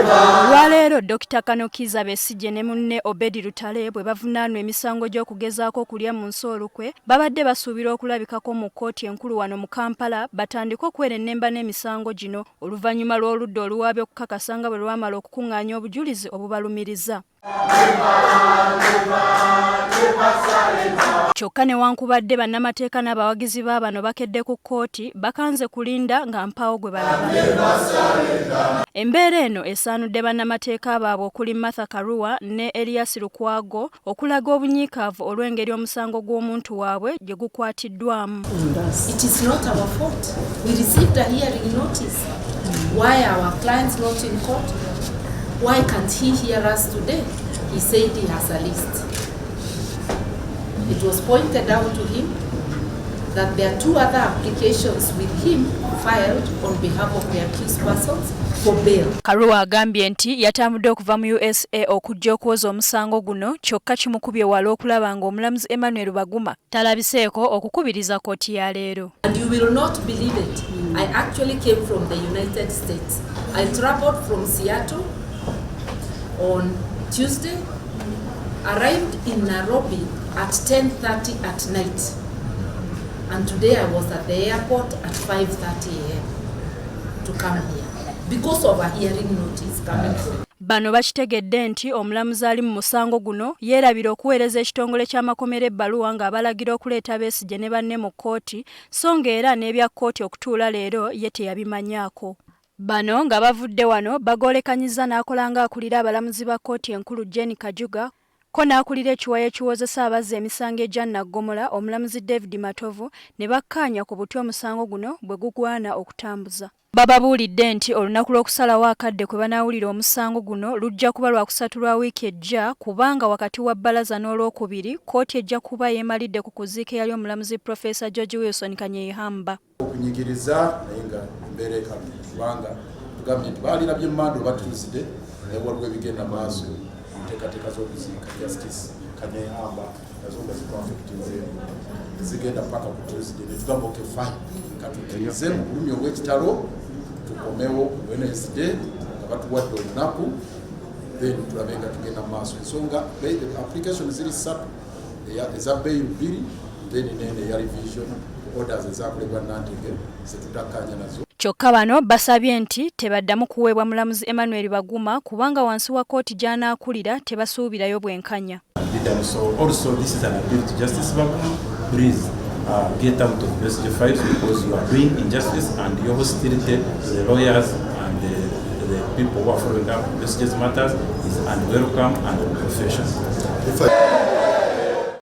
Olwaleero Dokita Kano Kiiza Besigye ne munne Obedi Lutale bwe bavunaanwa emisango gy'okugezaako okulya mu nsi olukwe, babadde basuubirwa okulabikako mu kkooti enkulu wano mu Kampala batandike okwerennemba n'emisango gino oluvannyuma lw'oludda oluwaabi okukakasa nga bwe lwamala okukungaanya obujulizi obubalumiriza. Kyokka newankubadde bannamateeka n'abawagizi ba bano bakedde ku kkooti, bakanze kulinda nga mpaawo gwe balaba. Embeera eno esaanudde bannamateeka baabwe okuli Martha Karua ne Erias Lukwago okulaga obunyiikaavu olw'engeri omusango gw'omuntu waabwe gye gukwatiddwamu. It is not our fault. We received a hearing notice. Why are our clients not in court? Why can't he hear us today? He said he has a list. It was pointed out to him that there are two other applications with him filed on behalf of the accused persons for bail. Karua agambye nti yatambudde okuva mu USA okujja okuwoza omusango guno, kyokka kimukubye wala okulaba ng'omulamuzi Emmanuel Baguma talabiseeko okukubiriza kkooti ya leero. And you will not believe it. I actually came from the United States. I traveled from Seattle on Tuesday, arrived in Nairobi at 10:30 at night. And today I was at the airport at 5:30 a.m. to come here because of a hearing notice coming from Bano bakitegedde nti omulamuzi ali mu musango guno yeerabira okuweereza ekitongole ky'amakomera ebbaluwa ng'abalagira okuleeta Besigye ne banne mu kkooti, so ng'era n'ebya kkooti okutuula leero ye teyabimanyaako. Bano nga bavudde wano bagoolekanyizza n'akola ng'akulira abalamuzi ba kkooti enkulu Jane Kajuga, ko n'akulira ekiwayo ekiwozesa abazza emisango egya naggomola, omulamuzi David Matovu, ne bakkaanya ku butya omusango guno bwe gugwana okutambuza. Bababuulidde nti olunaku lw'okusalawo akadde kwe banaawulira omusango guno lujja kuba Lwakusatu lwa wiiki ejja, kubanga wakati wa bbalaza n'Olwokubiri kkooti ejja kuba yeemalidde ku kuziika eyali omulamuzi Profesa George Wilson Kanyeihamba. Okunyigiriza, naye nga embeera ekalubye, kubanga tugambye nti baalirabye Monday oba Tuesday, naye waliwo ebigenda maaso, enteekateeka z'okuziika Justice Kanyeihamba nazo nga zitwaffectinzeemu, zigenda paka ku Tuesday. Netugamba, "Okay, fine, katukkirize mu bulumi obw'ekitalo, tukomewo Wednesday nga batuwadde olunaku, then tulabe nga tugenda mu maaso." Ensonga application ziri ssatu, eza bail bbiri, then nene eya revision orders ezakolebwa Nantege zetutakkaanya nazo. Kyokka bano basabye nti tebaddamu kuweebwa mulamuzi Emmanuel Baguma, kubanga wansi wa kkooti gy'anaakulira tebasuubirayo bwenkanya. So also this is an appeal to Justice Baguma. Please get out of Besigye files because you are doing injustice and your hostility to the lawyers and the people who are following up Besigye's matters is unwelcome and unprofessional.